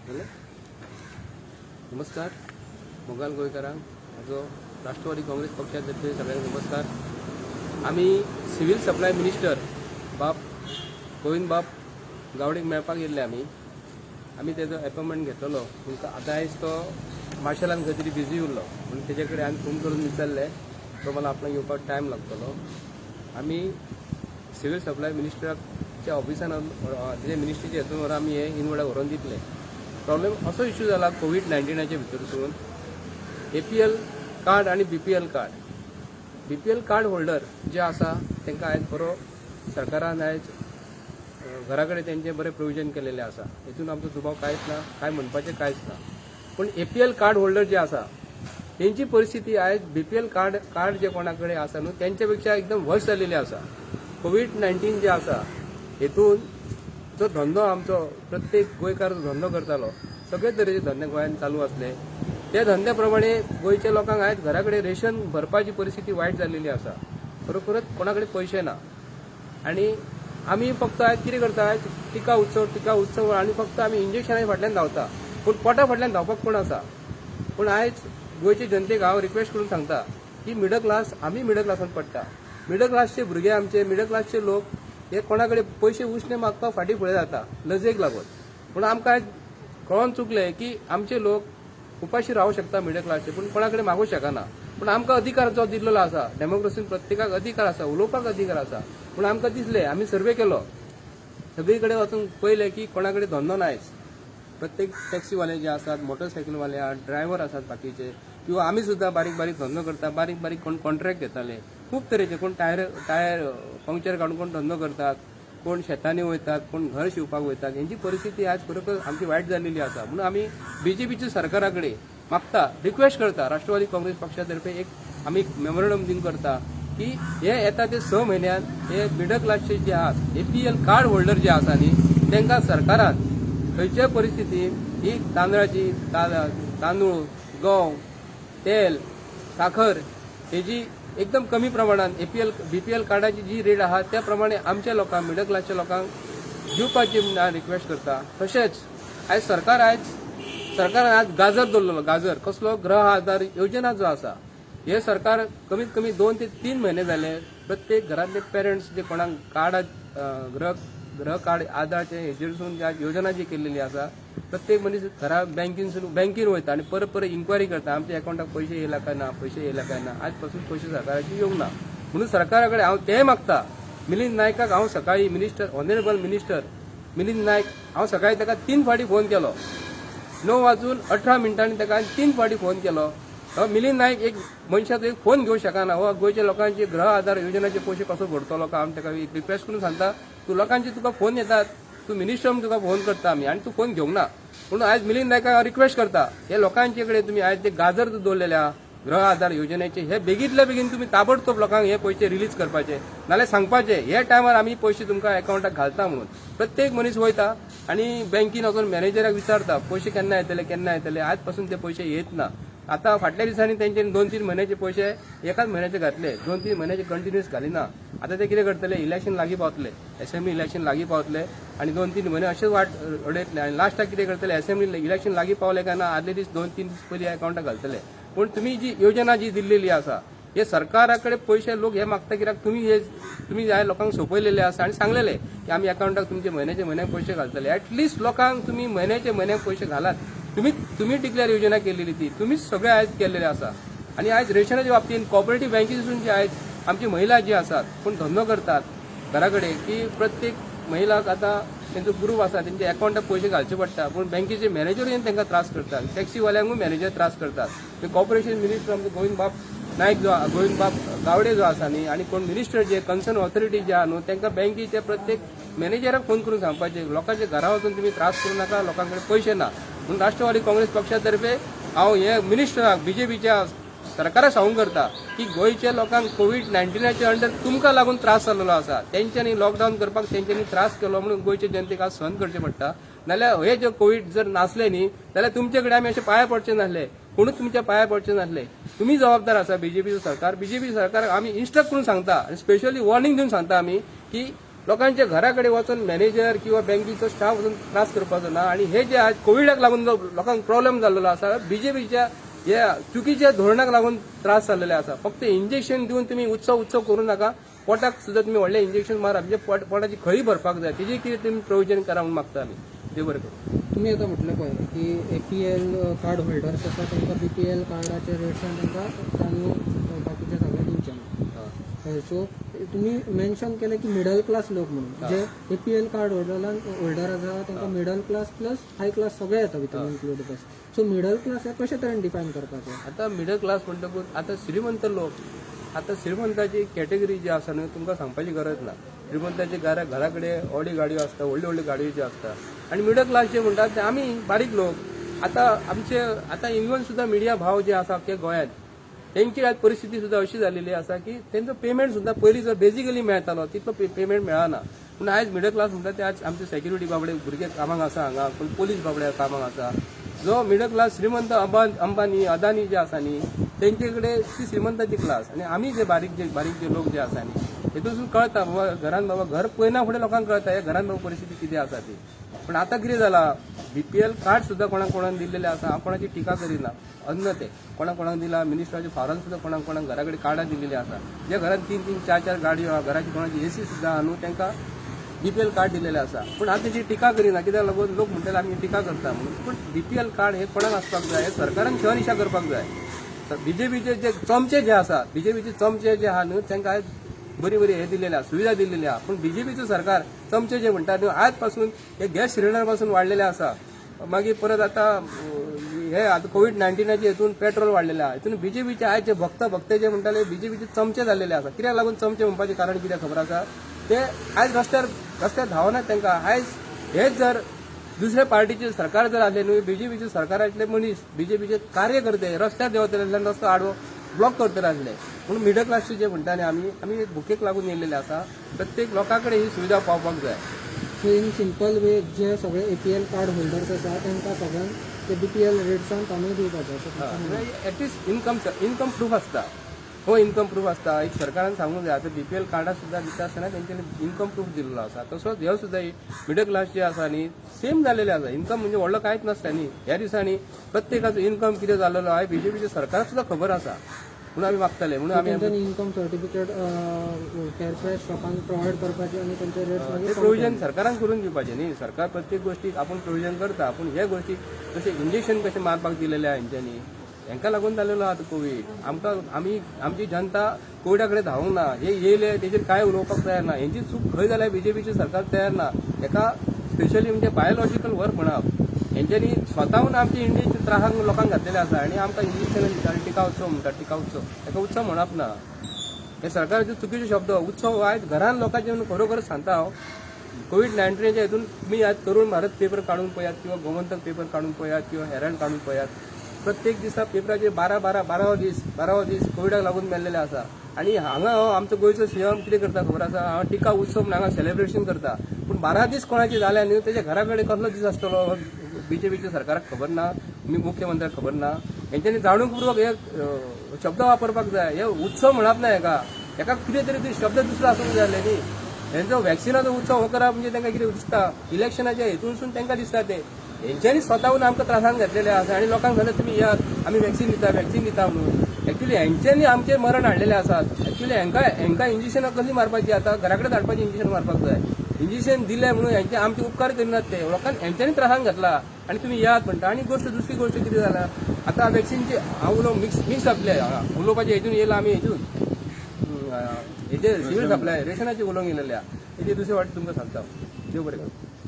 जालें. नमस्कार मोगाल गोंयकारांक, म्हजो राष्ट्रवादी काँग्रेस पक्षा तर्फे सगळ्यांक नमस्कार. आमी सिव्हील सप्लाय मिनिस्टर बाब गोविंद बाब गावडेक मेळपाक येयल्ले. आमी आमी तेजो एपॉयंटमेंट घेतलेलो, पूण आतां आयज तो मार्शलान खंय तरी बिजी उरलो म्हणून तेजे कडेन हांवें फोन करून विचारलें. तो मला आपणाक येवपाक टायम लागतलो. आमी सिव्हील सप्लाय मिनिस्टराच्या ऑफिसान, तेजे मिनिस्ट्रीच्या हेतून व्हरून आमी हे इनवर्डाक व्हरोन दितले. प्रॉब्लेम असो इश्यू जाला, कोवीड 19च्या भितरसून एपीएल कार्ड आनी BPL card, BPL card holder जे आसा तांकां आयज बरो सरकारान आयज घरा कडेन तेंचे बरें प्रोविजन केलेलें आसा. हेतून आमचो दुबाव कांयच ना, कांय म्हणपाचें कांयच ना. पूण एपीएल कार्ड होल्डर जे आसा तेंची परिस्थिती आयज बीपीएल कार्ड कार्ड जे कोणा कडेन आसा न्हू, तेंच्या पेक्षा एकदम वर्स जाल्लेली आसा. कोवीड 19 जे आसा हेतून जो धंदो आमचो प्रत्येक गोंयकार जो धंदो करतालो, सगळे तरेचे धंदे गोंयांत चालू आसले, त्या धंद्या प्रमाणे गोंयच्या लोकांक आयज घरा कडेन रेशन भरपाची परिस्थिती वायट जाल्लेली आसा. खरोखरच कोणा कडेन पयशे ना आनी आमी फक्त आयज कितें करता? आयज टिका उत्सव, टिका उत्सव आनी फक्त आमी इंजेक्शना फाटल्यान धांवता, पूण पोटा फाटल्यान धांवपाक कोण आसा? पूण आयज गोंयचे जनतेक हांव रिक्वेस्ट करून सांगता की मिडल क्लास, आमी मिडल क्लासान पडटा. मिडल क्लासचे भुरगे, आमचे मिडल क्लासचे लोक हे कोणा कडेन पयशे उश्णे मागपाक फाटीं फुडें जाता लजेक लागून. पूण आमकां आयज कळोन चुकलें की आमचे लोक उपाशी रावूं शकता मिडल क्लासचे, पूण कोणा कडेन मागूं शकना. पूण आमकां अधिकार जो दिल्लो आसा डेमोक्रेसीन, प्रत्येकाक अधिकार आसा, उलोवपाक अधिकार आसा. पूण आमकां दिसलें, आमी सर्वे केलो, सगळी कडेन वचून पळयलें की कोणा कडेन धंदो ना आयज. प्रत्येक टॅक्सीवाले जे आसात, मोटरसायकलवाले आहात, ड्रायव्हर आसात बाकीचे, किंवा आमी सुद्दां बारीक बारीक धंदो करता. बारीक बारीक कोण कॉन्ट्रॅक्ट घेताले, खूब तरेचे, कोण टायर टायर पंक्चर काडून कोण धंदो करतात, कोण शेतांनी वयतात, कोण घर शिंवपाक वयतात. हेंची परिस्थिती आज खरोखर आमची वायट जाल्लेली आसा. म्हणून आमी बीजेपीच्या सरकारा कडेन मागता, रिक्वेस्ट करता, राष्ट्रवादी काँग्रेस पक्षा तर्फे एक आमी मेमोरंडम दिवन करता की हे येता ते 6 म्हयन्यान हे मिडल क्लासचे जे आहात, एपीएल कार्ड होल्डर जे आसा न्ही, तांकां सरकारान खंयच्याय परिस्थितीन ही तांदळाची, तांदूळ, गंव, तेल, साखर हेजी एकदम कमी प्रमाणात एपीएल बीपीएल कार्डाची जी रेट आहा त्या प्रमाणे आमच्या लोकांक, मिडल क्लासच्या लोकांक दिवपाची हांव रिक्वेस्ट करता. तशेंच आयज सरकारान आज गाजर दवरलेलो. गाजर कसलो? गृह आधार योजना जो आसा, हे सरकार कमीत कमी 2 ते 3 म्हयने जाले प्रत्येक घरांतले पेरंट्स जे कोणाक कार्ड, गृह गृह कार्ड आधारचे हेजेरसून ज्या योजना जी केल्लेली आसा, प्रत्येक मनीस घरा बँकेनसून बँकेन वयता आनी परत परत इन्क्वायरी करता, आमच्या अकाउंटाक पयशे येयला काय ना, पयशे येयला काय ना. आज पासून पयशे सरकाराचे येवंक ना. म्हणून सरकारा कडेन हांव तेंय मागता. मिलिंद नायकाक हांव सकाळी, minister, honourable minister Milind Naik, हांव सकाळी ताका तीन फावटी फोन केलो. 9 वाजून 18 मिनटांनी ताका हांवें तीन फावटी फोन केलो. हो मिलिंद नायक एक मनशाचो एक फोन घेवंक शकना. हो गोंयच्या लोकांचे गृह आधार योजनाचे पयशे कसो भरतलो काय? आमी ताका रिक्वेस्ट करून सांगता, तूं लोकांचे तुका फोन येतात, तूं मिनिस्टर म्हणून तुका फोन करता आमी आनी तूं फोन घेवंक ना. म्हणून आयज मिलिंद नायकाक हांव रिक्वेस्ट करता, हे लोकांचे कडेन तुमी आयज ते गाजर दवरलेले आहा गृह आधार योजनेचे, हे बेगीतल्या बेगीन तुमी ताबडतोब लोकांक हे पयशे रिलीज करपाचे, नाल्यार सांगपाचे हे टायमार आमी पयशे तुमकां अकाउंटाक घालता म्हणून. प्रत्येक मनीस वयता आनी बँकेन वचून मॅनेजराक विचारता, पयशे केन्ना येतले, केन्ना येतले? आज पासून ते पयशे येत ना. आता फाटल्या दिसांनी तेंच्यानी 2-3 म्हयन्याचे पयशे एकाच म्हयन्याचे घातले, 2-3 म्हयन्याचे कंटिन्युअस घालिना. आता ते कितें करतले? इलेक्शन लागीं पावतले, असेंब्ली इलेक्शन लागीं पावतले आनी 2-3 म्हयने अशेच वाट अडयतले आनी लास्टाक कितें करतले? असेंब्ली इलेक्शन लागीं पावले काय ना, आदले दीस, 2-3 दीस पयलीं अकाउंटाक घालतले. पूण तुमी जी योजना जी दिल्लेली आसा, हे सरकारा कडेन पयशे लोक हे मागता कित्याक? तुमी ह्या लोकांक सोंपयलेले आसा आनी सांगलेले की आमी अकाउंटाक तुमचे म्हयन्याचे म्हयन्याक पयशे घालतले. एटलिस्ट लोकांक तुमी म्हयन्याचे म्हयन्याक पयशे घालात. तुमी तुमी डिक्लेअर योजना केलेली, ती तुमीच सगळे आयज केल्लेले आसा. आनी आयज रेशनाच्या बाबतींत कॉपरेटिव्ह बँकेसून जे आयज आमची महिला जी आसात, कोण धंदो करतात घरा कडेन, की प्रत्येक महिलाक आतां तेंचो ग्रूप आसा, तेंच्या अकाउंटाक पयशे घालचे पडटा, पूण बँकेचे मॅनेजर येवन तांकां त्रास करतात, टॅक्सीवाल्यांकूय मॅनेजर त्रास करतात. कॉर्पोरेशन मिनिस्टर आमचो गोविंद बाब नायक जो, गोविंद बाब गावडे जो आसा न्ही, आनी कोण मिनिस्टर जे कन्सर्न ऑथॉरिटी जे आहा न्हू, तांकां बँकेचे प्रत्येक मॅनेजराक फोन करून सांगपाचे, लोकांच्या घरा वचून तुमी त्रास करूं नाका, लोकां कडेन पयशे ना. म्हणून राष्ट्रवादी काँग्रेस पक्षा तर्फे हांव हे मिनिस्टराक, बीजेपीच्या सरकाराक सांगूंक करता की गोंयच्या लोकांक कोवीड 19च्या अंडर तुमकां लागून त्रास जाल्लो आसा. तेंच्यांनी लॉकडावन करपाक तेंच्यांनी त्रास केलो म्हणून गोंयच्या जनतेक आज सहन करचें पडटा. नाल्यार हे जे कोवीड जर नासले न्ही, जाल्यार तुमचे कडेन आमी अशे पांय पडचे नासले, कोणूच तुमच्या पांया पडचे नासले. तुमी जबाबदार आसा, बीजेपीचो सरकार. बीजेपी सरकार आमी इन्स्ट्रक्ट करून सांगता आनी स्पेशली वॉर्निंग दिवन सांगता आमी की लोकांच्या घरा कडेन वचून मॅनेजर किंवा बँकेचो स्टाफ वचून त्रास करपाचो ना. आणि हे जे आज कोविडाक लागून जो लोकांक प्रॉब्लेम जाल्लो आसा, बीजेपीच्या ह्या चुकीच्या धोरणाक लागून त्रास जाल्लेले आसा. फक्त इंजेक्शन दिवन तुमी उत्सव उत्सव करूं नाका. पोटाक सुद्दां तुमी व्हडलें इंजेक्शन मारा, म्हणजे पोटाची खळी भरपाक जाय, तेजी कितें तुमी प्रोविजन करा म्हणून मागता आमी. देव बरें करूं. तुमी आतां म्हटलें पळय की एपीएल कार्ड होल्डर्स आसा तांकां बीपीएल कार्डाचे रेट्सान तांकां तांदूळ बाकीचे सगळें दिवचें ना. हय, सो तुमी मेन्शन केलें की मिडल क्लास लोक म्हणून, जे एपीएल कार्ड होल्डर आसा तांकां middle class plus high class सगळें येता भितर इन्क्लूड आसा. सो मिडल क्लास हे कशे तरेन डिफायन करपाचें? आता मिडल क्लास म्हणटकूच आतां श्रीमंत लोक, आतां श्रीमंताची कॅटेगरी जी आसा न्हय, तुमकां सांगपाची गरज ना. श्रीमंताची घरा कडेन व्हडली गाडयो आसता, व्हडल्यो व्हडल्यो गाडयो ज्यो आसता. आनी मिडल क्लास जे म्हणटात ते आमी बारीक लोक. आतां आमचे आतां इवन सुद्दां मिडिया भाव जे आसा अख्ख्या गोंयांत, तेंची आज परिस्थिती सुद्दां अशी जालेली आसा की तेंचो पेमेंट सुद्दां पयलीं जो बेजिकली मेळटालो तितलो पेमेंट मेळना. पूण आयज मिडल क्लास म्हणटा ते आज आमचे सेक्युरिटी बाबडे भुरगे कामाक आसा हांगा, पूण पोलीस बाबडे कामाक आसा. जो मिडल क्लास श्रीमंत अंबानी अदानी जे आसा न्ही, तेंचे कडेन ती श्रीमंताची क्लास. आनी आमी जे बारीक जे लोक जे आसा न्ही, हेतून कळटा बाबा घरान बाबा घर पळयना फुडें लोकांक कळटा ह्या घरान बाबा परिस्थिती कितें आसा ती. पण आतां कितें जाला, बीपीएल कार्ड सुद्दां कोणाक कोणाक दिल्लेले आसा. हांव कोणाची टिका करिना, अन्न ते कोणाक कोणाक दिला. मिनिस्टराच्या फावरान सुद्दां कोणाक कोणाक घरा कडेन कार्डां दिल्लेली आसा. ज्या घरात तीन तीन चार चार गाडयो आहा, घराची कोणाची एसी सुद्दां आहा न्हू, तांकां बीपीएल कार्ड दिलेले आसा. पूण हांव तेजी टिका करिना, कित्याक लागून लोक म्हणटले आमी टिका करता म्हणून. पूण बीपीएल कार्ड हे कोणाक आसपाक जाय, हे सरकारान शहनिशा करपाक जाय. बीजेपीचे जे चमचे जे आसा, बीजेपीचे चमचे जे आहा न्हू, तांकां आयज बरी बरी हे दिलेले आहा, सुविधा दिलेली आहा. पूण बीजेपीचो सरकार चमचे जे म्हणटा न्हू, आज पासून हे गॅस सिलिंडर पासून वाडलेले आसा. मागीर परत आतां हे आतां कोवीड 19चे हितून पेट्रोल वाडलेले आहा. हितून बीजेपीचे आयज जे भक्त भक्त जे म्हणटाले, बीजेपीचे चमचे जाल्लेले आसा. कित्याक लागून चमचे म्हणपाचें कारण कितें खबर आसा? ते आयज रस्त्यार रस्त्यार धांवनात. तांकां आयज हेच जर दुसऱ्या पार्टीचे सरकार जर आसले न्हू, बीजेपीचे सरकारांतले मनीस, बीजेपीचे कार्यकर्ते रस्त्यार देंवतले आसले आनी रस्तो आडवो ब्लॉक करतले आसले. म्हणून मिडल क्लासचे जे म्हणटा न्ही, आमी भुकेक लागून येयलेले आसा. प्रत्येक लोकां कडेन ही सुविधा पावपाक जाय. सो इन सिंपल वे, जे सगळे एपीएल कार्ड होल्डर्स आसा तांकां सगळ्यांक ते बीपीएल रेट्सान तांदूळ दिवपाचे अशें तुमचें म्हणणें. एटलिस्ट इन्कम इन्कम प्रूफ आसता, हो इन्कम प्रूफ आसता. एक सरकारान सांगूंक जाय. आतां बीपीएल कार्डां सुद्दां दिता आसतना तेंच्यांनी इन्कम प्रूफ दिल्लो आसा. तसोच ह्यो सुद्दां मिडल क्लास जे आसा न्ही, सेम जालेले आसा. इन्कम म्हणजे व्हडलो कांयच नासता न्ही. ह्या दिसांनी प्रत्येकाचो इन्कम कितें जालेलो आहा बीजेपीच्या सरकाराक सुद्दां खबर आसा. म्हणून आमी मागतले, म्हणून आमी तेंच्यांनी इन्कम सर्टिफिकेट फेर प्रायस शॉपान प्रोवायड करपाचे आनी तेंचे रेट्स ते मागीर प्रोविजन सरकारान करून दिवपाचें न्ही. सरकार प्रत्येक गोष्टीक आपूण प्रोविजन करता, पूण हे गोष्टीक जशें इंजेक्शन कशें मारपाक दिलेलें आहा हेंच्यांनी, हेंकां लागून जालेलो आतां कोवीड. आमकां आमी आमची जनता कोविडा कडेन धांवूंक ना. हे येयले तेजेर कांय उलोवपाक तयार ना. हेंची चूक खंय जाल्यार बीजेपीचें सरकार तयार ना. हेका स्पेशली म्हणजे बायोलॉजिकल वॉर म्हणप. हेंच्यांनी स्वताहून आमचे इंडियेचे त्रासांक लोकांक घातलेले आसा आनी आमकां इंजेक्शन दिता आनी टिका उत्सव म्हणटा. टिका उत्सव, हेका उत्सव म्हणप ना. हे सरकाराचे चुकीचे शब्द उत्सव. आयज घरान लोकांचे म्हणून खरोखर सांगता हांव, कोवीड 19च्या हितून तुमी आज तरुण भारत पेपर काडून पळयात किंवा गोमंतक पेपर काडून पळयात किंवा हेराल्ड काडून पळयात, प्रत्येक दिसा पेपराचेर बारा बारा बारावो दीस, 12वो दीस कोविडाक लागून मेल्लेले आसा. आनी हांगा हो आमचो गोंयचो सीएम कितें करता खबर आसा? हांगा टिका उत्सव म्हणून हांगा सेलिब्रेशन करता. पूण 12 दीस कोणाचे जाले न्हू, तेच्या घरा कडेन कसलो दीस आसतलो बीजेपीच्या सरकाराक खबर ना, मुख्यमंत्र्याक खबर ना. हेंच्यांनी जाणीवपूर्वक हे शब्द वापरपाक जाय. हे उत्सव म्हणप ना हेका. हेका कितें तरी शब्द दुसरो आसूंक जाय आसले न्ही. हेंचो वॅक्सिनाचो उत्सव हो करप म्हणजे तांकां कितें दिसता, इलेक्शनाच्या हेतूनसून तांकां दिसता ते. हेंच्यांनी स्वताहून आमकां त्रासान घातलेले आसा आनी लोकांक सांगता तुमी येयात, आमी वॅक्सिन दिता, वॅक्सिन दिता म्हणून. एक्चुली हेंच्यांनी आमचें मरण हाडलेलें आसात. एक्चुली हेंकां इंजेक्शनां कसली मारपाची? आतां घरा कडेन धाडपाची, इंजेक्शन मारपाक जाय. इंजेक्शन दिलें म्हणून हेंचे आमचे उपकार करिनात ते. लोकांक हेंच्यांनी त्रासान घातला आनी तुमी येयात म्हणटा. आनी गोश्ट दुसरी गोश्ट कितें जाला, आतां वॅक्सिनची हांव उलोवंक मिक्स मिक्स जातले हांगा उलोवपाचें. हेतून येयला आमी हेतून हेजे सिवील सप्लाय रेशनाचे उलोवंक येयलेले आहा. हेजे दुसरे वाट तुमकां सांगता. देव बरें करूं.